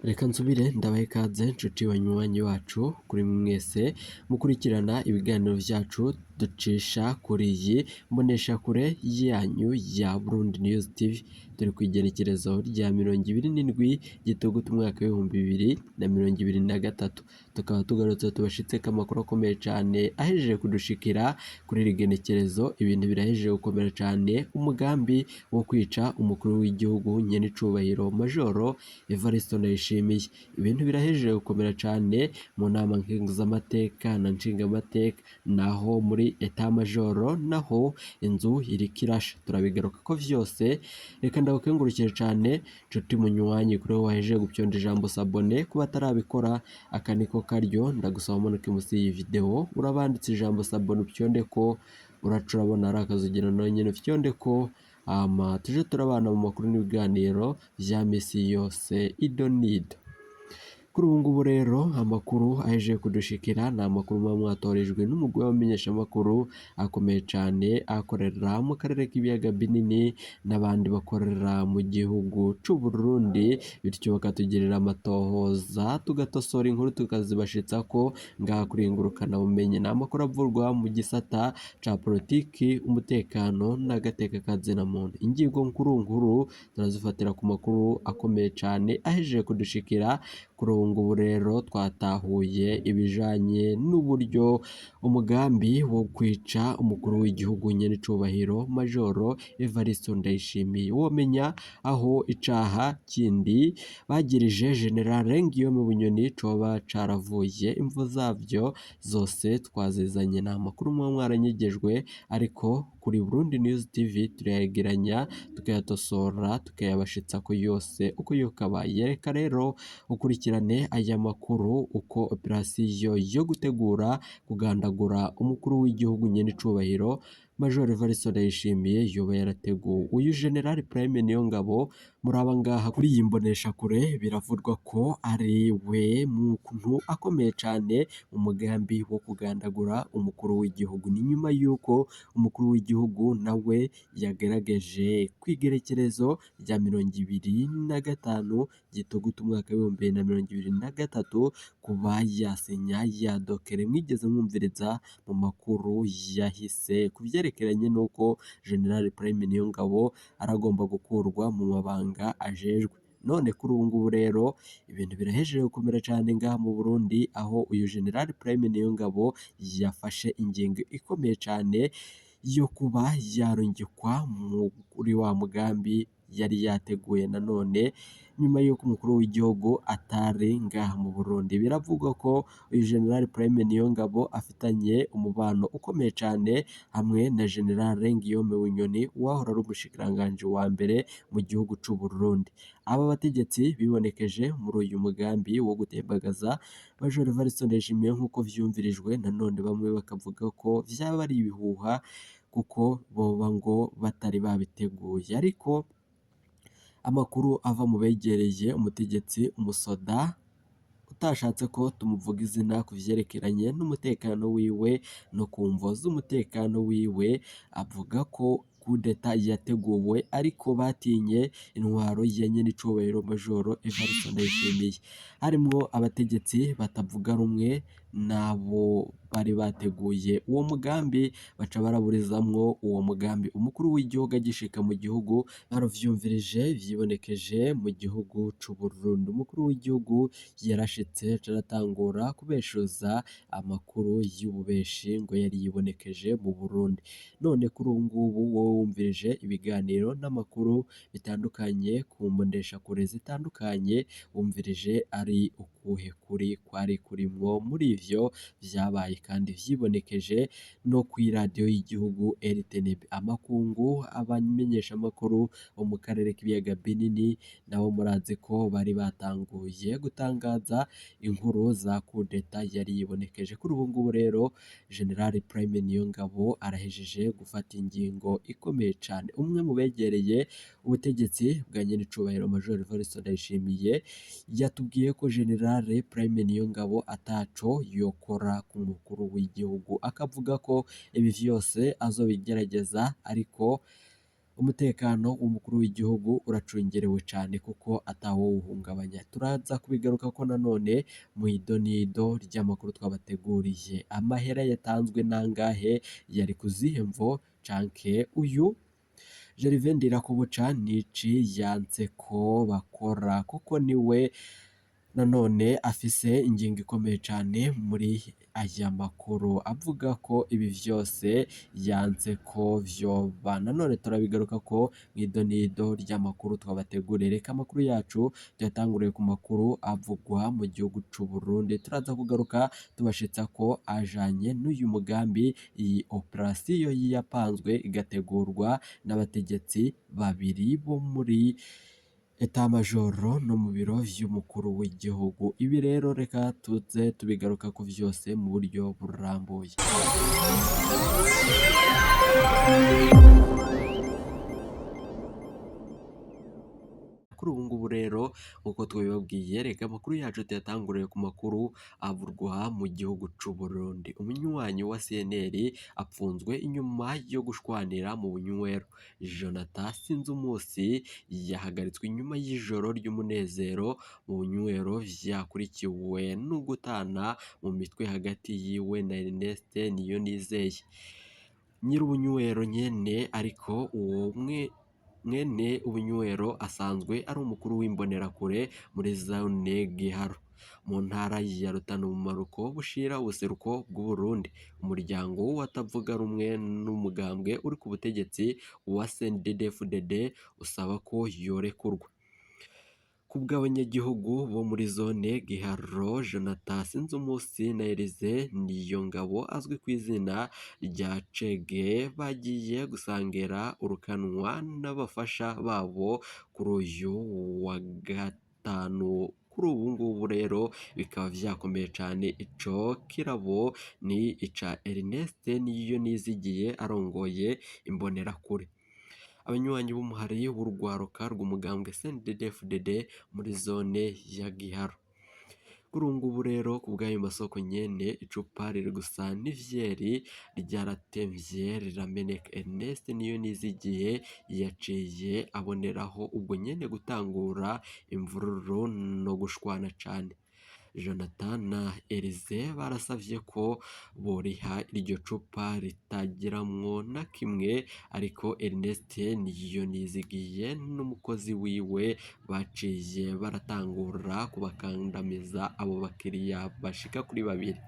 Reka nsubire ndabaha ikaze nshuti banywanyi bacu kuri mwese mukurikirana ibiganiro vyacu ducisha kuri iyi mboneshakure yanyu ya Burundi News TV. Turi kw'igenekerezo rya 27 Gitugutu umwaka w'2023, tukaba tugarutse tubashitseko amakuru akomeye cane ahejeje kudushikira kuri iri genekerezo. Ibintu birahejeje gukomera cane, umugambi wo kwica umukuru w'igihugu nyenicubahiro Majoro Evariste Ndayishimiye. Ibintu birahejeje gukomera cane mu nama nkenguzamateka na nshingamateka, naho muri etat majoro naho inzu iriko irasha. Turabigarukako vyose. Reka ndagukengurukire cane nshuti munywanyi kuri wowe wahejeje gupyonda ijambo s'abonner. Kuba atarabikora, aka niko karyo. Ndagusaba umanuke musi y'iyi video, urabanditse ijambo s'abonner, upyondeko. Uraca urabona ari akazugira, nawe nyene ufyondeko, hama tuje turabana mu makuru n'ibiganiro vya misi yose, ido nido. Kuri ubu ngubu rero, amakuru ahejeje kudushikira ni amakuru muba mwatorejwe n'umugwi w'abamenyeshamakuru akomeye cane, akorera mu karere k'ibiyaga binini n'abandi bakorera mu gihugu c'u Burundi, bityo bakatugirira amatohoza, tugatosora inkuru, tukazibashitsako ngaha kuri ngurukana bumenyi. Ni amakuru avurwa mu gisata ca politiki, umutekano n'agateka ka zina muntu. Ingingo nkuru nkuru turazifatira ku makuru akomeye cane ahejeje kudushikira kuri ubu ngubu. Rero twatahuye ibijanye n'uburyo umugambi wo kwica umukuru w'igihugu nyenicubahiro Majoro Evariste Ndayishimiye, womenya aho icaha kindi bagirije General Guillaume Bunyoni coba caravuye. Imvo zavyo zose twazizanye. Ni amakuru muba mwaranyegejwe, ariko kuri Burundi News TV turayegeranya, tukayatosora, tukayabashitsako yose uko yokabaye. Reka rero ukurikirane aya makuru, uko operasiyo yo gutegura kugandagura umukuru w'igihugu nyenicubahiro Major Evariste Ndayishimiye yoba yarateguwe. Uyu General Prime Niyongabo muraba ngaha kuri iyi mboneshakure, biravugwa ko ari we muntu akomeye cane mu mugambi wo kugandagura umukuru w'igihugu. Ni nyuma y'uko umukuru w'igihugu nawe yagerageje kw'igerekerezo rya 25 Gitugutu umwaka w'2023 kuba yasinya ya décret mwigeze mwumviriza mu makuru yahise ku vyerekeranye n'uko General Prime Niyongabo aragomba gukurwa mu mabanga ajejwe. None kuri ubu ngubu rero ibintu birahejeje gukomera cane ngaha mu Burundi, aho uyu General Prime Niyongabo yafashe ingingo ikomeye cane yo kuba yarungikwa muri wa mugambi yari yateguye nanone nyuma y'uko umukuru w'igihugu atari ngaha mu Burundi. Biravugwa ko uyu General Prime Niyongabo afitanye umubano ukomeye cane hamwe na General Guillaume Bunyoni, wahora ari umushikiranganji wa mbere mu gihugu c'u Burundi. Aba bategetsi bibonekeje muri uyu mugambi wo gutembagaza Major Evariste Ndayishimiye, nk'uko vyumvirijwe. Nanone bamwe bakavuga ko vyaba ari ibihuha, kuko boba ngo batari babiteguye, ariko amakuru ava mu begereye umutegetsi, umusoda utashatse ko tumuvuga izina ku vyerekeranye n'umutekano wiwe no ku mvo z'umutekano wiwe, avuga ko kudeta yateguwe, ariko batinye intwaro ya nyenicubahiro Majoro Evariste Ndayishimiye. Harimwo abategetsi batavuga rumwe n'abo bari bateguye uwo mugambi, baca baraburizamwo uwo mugambi umukuru w'igihugu agishika mu gihugu. Baravyumvirije, vyibonekeje mu gihugu c'u Burundi. Umukuru w'igihugu yarashitse, aca aratangura kubeshuza amakuru y'ububeshi ngo yari yibonekeje mu Burundi. None kuri ubu ngubu, wowe wumvirije ibiganiro n'amakuru bitandukanye ku mboneshakure zitandukanye, wumvirije ari ukuhe kuri kwari kurimwo muri ivyo vyabaye kandi vyibonekeje no kw'iradiyo y'igihugu RTNB? Amakungu, abamenyeshamakuru bo mu karere k'ibiyaga binini nabo murazi ko bari batanguye gutangaza inkuru za kudeta yari yibonekeje. Kuri ubu ngubu rero General Prime Niyongabo arahejeje gufata ingingo ikomeye cane. Umwe mu begereye ubutegetsi bwa nyenicubahiro Major Evariste Ndayishimiye yatubwiye ko General Prime Niyongabo ataco yokora ku mukuru w'igihugu, akavuga ko ibi vyose azobigerageza, ariko Umutekano w'umukuru w'igihugu uracungerewe cane kuko atawowuhungabanya. Turaza kubigarukako nanone mw'idonido ry'amakuru twabateguriye. Amahera yatanzwe nangahe, yari kuzihe mvo, canke uyu Gervais Ndirakobuca nici yanse ko bakora kuko niwe nanone afise ingingo ikomeye cane muri aya makuru avuga ko ibi vyose yanse ko vyoba. Nanone turabigaruka ko mw'idonido ry'amakuru twabateguriye. Reka amakuru yacu tuyatanguriye ku makuru avugwa mu gihugu c'u Burundi. Turaza kugaruka tubashitsa ko ajanye n'uyu mugambi, iyi operasiyo yapanzwe igategurwa n'abategetsi babiri bo muri etat-major no mu biro vy'umukuru w'igihugu. Ibi rero reka tuze tubigarukako vyose mu buryo burambuye. Kuri ubu ngubu rero nk'uko twabibabwiye, reka amakuru yacu tuyatanguriye ku makuru avurwa mu gihugu c'u Burundi. Umunywanyi wa CNL apfunzwe inyuma yo gushwanira mu bunywero. Jonathan Sinzumusi yahagaritswe inyuma y'ijoro ry'umunezero mu bunywero vyakurikiwe no gutana mu mitwe hagati yiwe na Ernest Niyonizeye. Nyir'ubunywero nyene, ariko uwo mwene ubunywero asanzwe ari umukuru w'imbonerakure muri zone Giharo mu ntara ya Rutana mu bumanuko bushira ubuseruko bw'Uburundi. Umuryango w'abatavuga rumwe n'umugambwe uri ku butegetsi wa CNDD-FDD usaba ko yorekurwa. Kubw'abanyagihugu bo muri zone Giharo, Jonathan Sinzumusi na Elise Niyongabo azwi kw'izina rya Cege bagiye gusangira urukanwa n'abafasha babo kuri uyu wa gatanu. Kuri ubu ngubu rero bikaba vyakomeye cane. Ico kirabo ni ica Ernest Niyonizigiye arongoye imbonerakure. Abanywanyi b'umuhari w'urwaruka rw'umugambwe CNDD-FDD muri zone ya Giharo. Kuri ubu ngubu rero kubw'ayo masoko nyene, icupa riri gusa n'ivyeri ryaratemvye rirameneka. Ernest Niyonizigiye yaciye aboneraho ubwo nyene gutangura imvururu no gushwana cane. Jonathan na Elise barasavye ko boriha iryo cupa ritagiramwo na kimwe, ariko Ernest Niyonizigiye n'umukozi wiwe baciye baratangura kubakandamiza abo bakiriya bashika kuri babiri.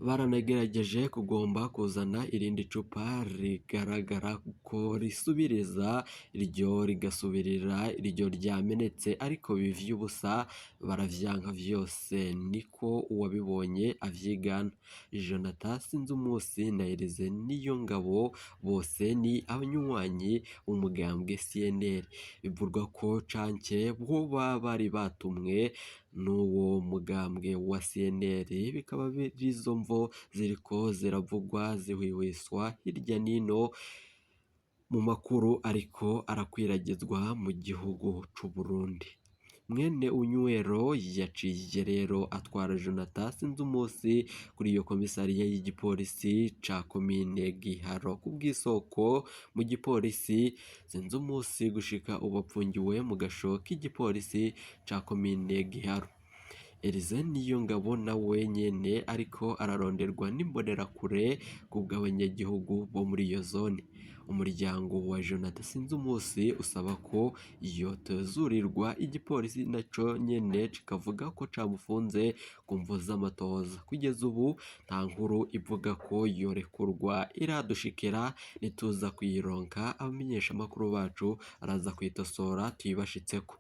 Baranagerageje kugomba kuzana irindi cupa rigaragara ko risubiriza iryo, rigasubirira iryo ryamenetse, ariko bivy'ubusa baravyanka vyose, niko uwabibonye avyigana. Jonathan Sinzumusi na Elise Niyongabo bose ni abanywanyi b'umugambwe CNL. Bivugwa ko canke boba bari batumwe n'uwo mugambwe wa CNL, bikaba arizo mvo ziriko ziravugwa zihwihwiswa hirya nino mu makuru ariko arakwiragizwa mu gihugu c'u Burundi. Mwene unywero yaciye rero atwara Jonathan Sinzumusi kuri iyo komisariya y'igipolisi ca komine Giharo. Kubw'isoko mu gipolisi, Sinzumusi gushika ubu apfungiwe mu gasho k'igipolisi ca komine Giharo. Elise Niyongabo nawe nyene ariko araronderwa n'imbonerakure kubw'abanyagihugu bo muri iyo zone. Umuryango wa Jonathan Sinzumusi usaba ko yotezurirwa, igipolisi naco nyene kikavuga ko camufunze ku mvo z'amatohoza. Kugeza ubu nta nkuru ivuga ko yorekurwa iradushikira, nituza kuyironka abamenyeshamakuru bacu araza kuyitosora tuyibashitseko.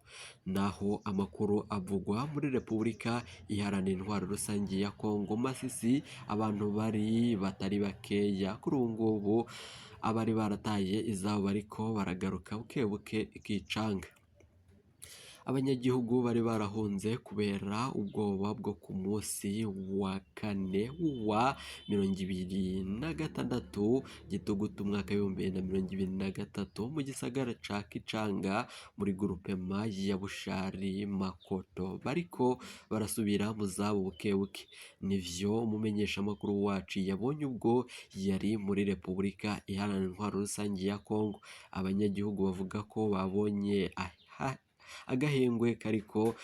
Naho amakuru avugwa muri Repubulika Iharanira Intwaro Rusangi ya Kongo, Masisi, abantu bari batari bakeya kuri ubu ngubu abari barataye izabo bariko baragaruka buke buke ikicanga. Abanyagihugu bari barahunze kubera ubwoba bwo ku munsi wa kane wa 26 Gitugutu umwaka w'2023 mu gisagara ca Kicanga muri grupema ya Bushari Makoto bariko barasubira mu zabo bukebuke. Nivyo umumenyeshamakuru wacu yabonye ubwo yari muri Repubulika Iharanira Intwaro Rusangi ya Kongo. Abanyagihugu bavuga ko babonye agahengwe kariko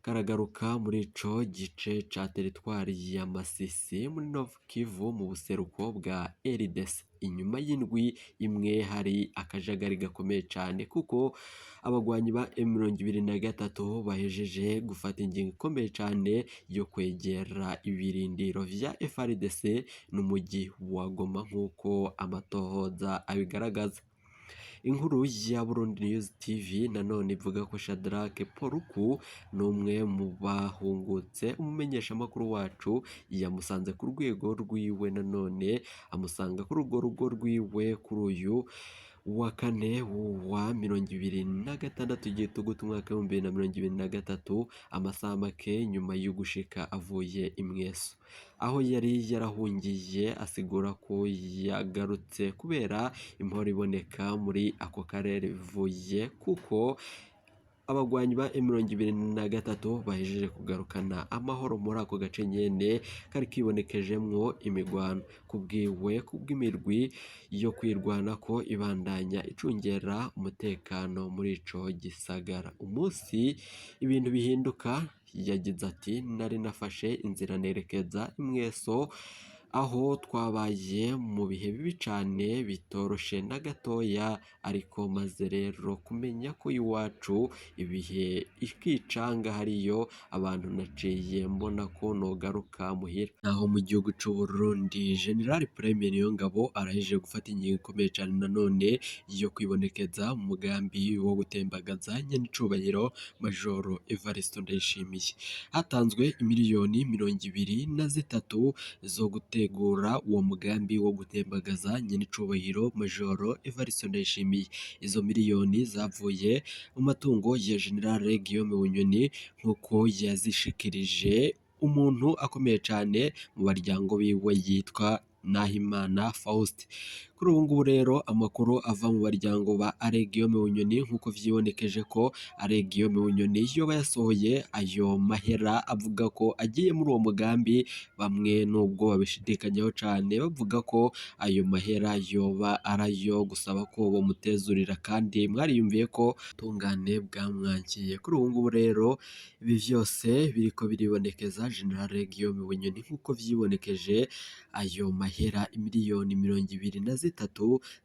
karagaruka muri ico gice ca teritwari ya Masisi muri Nord Kivu mu buseruko bwa RDC. Inyuma y'indwi imwe hari akajagari gakomeye cane kuko abagwanyi ba M23 bahejeje gufata ingingo ikomeye cane yo kwegera ibirindiro vya FARDC n'umuji wa Goma nk'uko amatohoza abigaragaza. Inkuru ya Burundi News TV nanone ivuga ko Shadrack Poruku n'umwe mu bahungutse, umumenyeshamakuru wacu yamusanze ku rwego rwiwe, nanone amusanga kuri urwo rugo rwiwe kuri uyu wa kane wa 26 Gitugutu umwaka w'2023, amasaha make nyuma yo gushika avuye i Mweso aho yari yarahungiye. Asigura ko yagarutse kubera imporo iboneka muri ako karere bivuye kuko abagwanyi ba M23 bahejeje kugarukana amahoro muri ako gace nyene kari kibonekejemwo imigwano. Kubwiwe kubw'imirwi yo kwirwanako ibandanya icungera umutekano muri ico gisagara. Umunsi ibintu bihinduka, yagize ati: nari nafashe inzira nerekeza i Mweso aho twabaye mu bihe bibi cane bitoroshe na gatoya, ariko maze rero kumenya ko iwacu ibihe ikicanga hariyo abantu, naciye mbona ko nogaruka muhira. Naho mu gihugu c'u Burundi, General Prime Niyongabo arahejeje gufata ingingo ikomeye cane nanone yo kwibonekeza mu mugambi wo gutembagaza nyenicubahiro Majoro Evariste Ndayishimiye. Hatanzwe imiliyoni 23 zo gutegura uwo mugambi wo gutembagaza nyenicubahiro Majoro Evariste Ndayishimiye. Izo miliyoni zavuye mu matungo ya General Guillaume Bunyoni nk'uko yazishikirije umuntu akomeye cane mu baryango biwe yitwa Nahimana Faustin. Kuri ubu ngubu rero amakuru ava mu baryango ba Alain Guillaume Bunyoni nk'uko vyibonekeje ko Alain Guillaume Bunyoni yoba yasohoye ayo mahera avuga ko agiye muri uwo mugambi, bamwe nubwo babishidikanyaho cane bavuga ko ayo mahera yoba arayo gusaba ko bomutezurira, kandi mwariyumviye ko ubutungane bwamwankiye. Kuri ubu ngubu rero ibi vyose biriko biribonekeza General Guillaume Bunyoni nk'uko vyibonekeje ayo mahera imiliyoni 23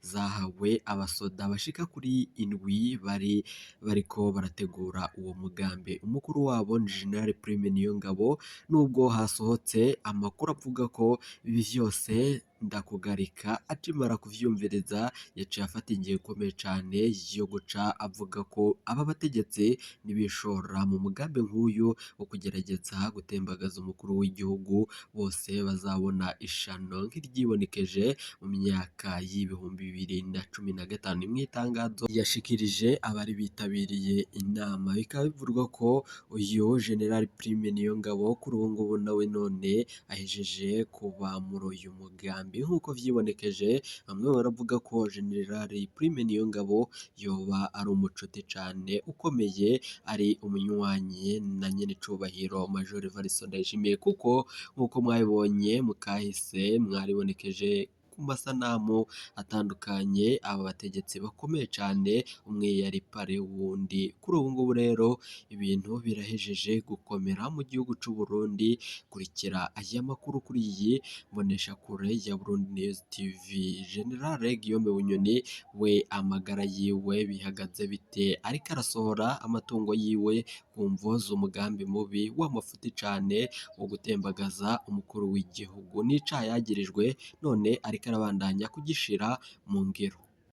zahawe abasoda bashika kuri 7 bari bariko barategura uwo mugambi. Umukuru wabo ni General Prime Niyongabo, nubwo hasohotse amakuru avuga ko ibi vyose Ndakugarika akimara kuvyumviriza yaciye afata ingingo ikomeye cane yo guca avuga ko aba bategetsi nibishora mu mugambi nk'uyu wo kugerageza gutembagaza umukuru w'igihugu bose bazabona ishano nk'iryibonekeje mu myaka y'2015. Mw'itangazo yashikirije abari bitabiriye inama, bikaba bivugwa ko uyu General Prime Niyongabo kuri ubu ngubu nawe none ahejeje kuba muri uyu mugambi. Nk'uko vyibonekeje bamwe baravuga ko General Prime Niyongabo yoba ari umucuti cane ukomeye, ari umunywanyi na nyenecubahiro Major Evariste Ndayishimiye, kuko nk'uko mwabibonye mukahise mwaribonekeje ku masanamu atandukanye aba bategetsi bakomeye cane, umwe yari pare wundi. Kuri ubu ngubu rero ibintu birahejeje gukomera mu gihugu c'u Burundi. Kurikira aya makuru kuri iyi mboneshakure ya Burundi News TV. General Guillaume Bunyoni we amagara yiwe bihagaze bite? Ariko arasohora amatungo yiwe ku mvo z'umugambi mubi w'amafuti cane wo gutembagaza umukuru w'igihugu n'icaha yagirijwe, none ariko arabandanya kugishira mu ngiro.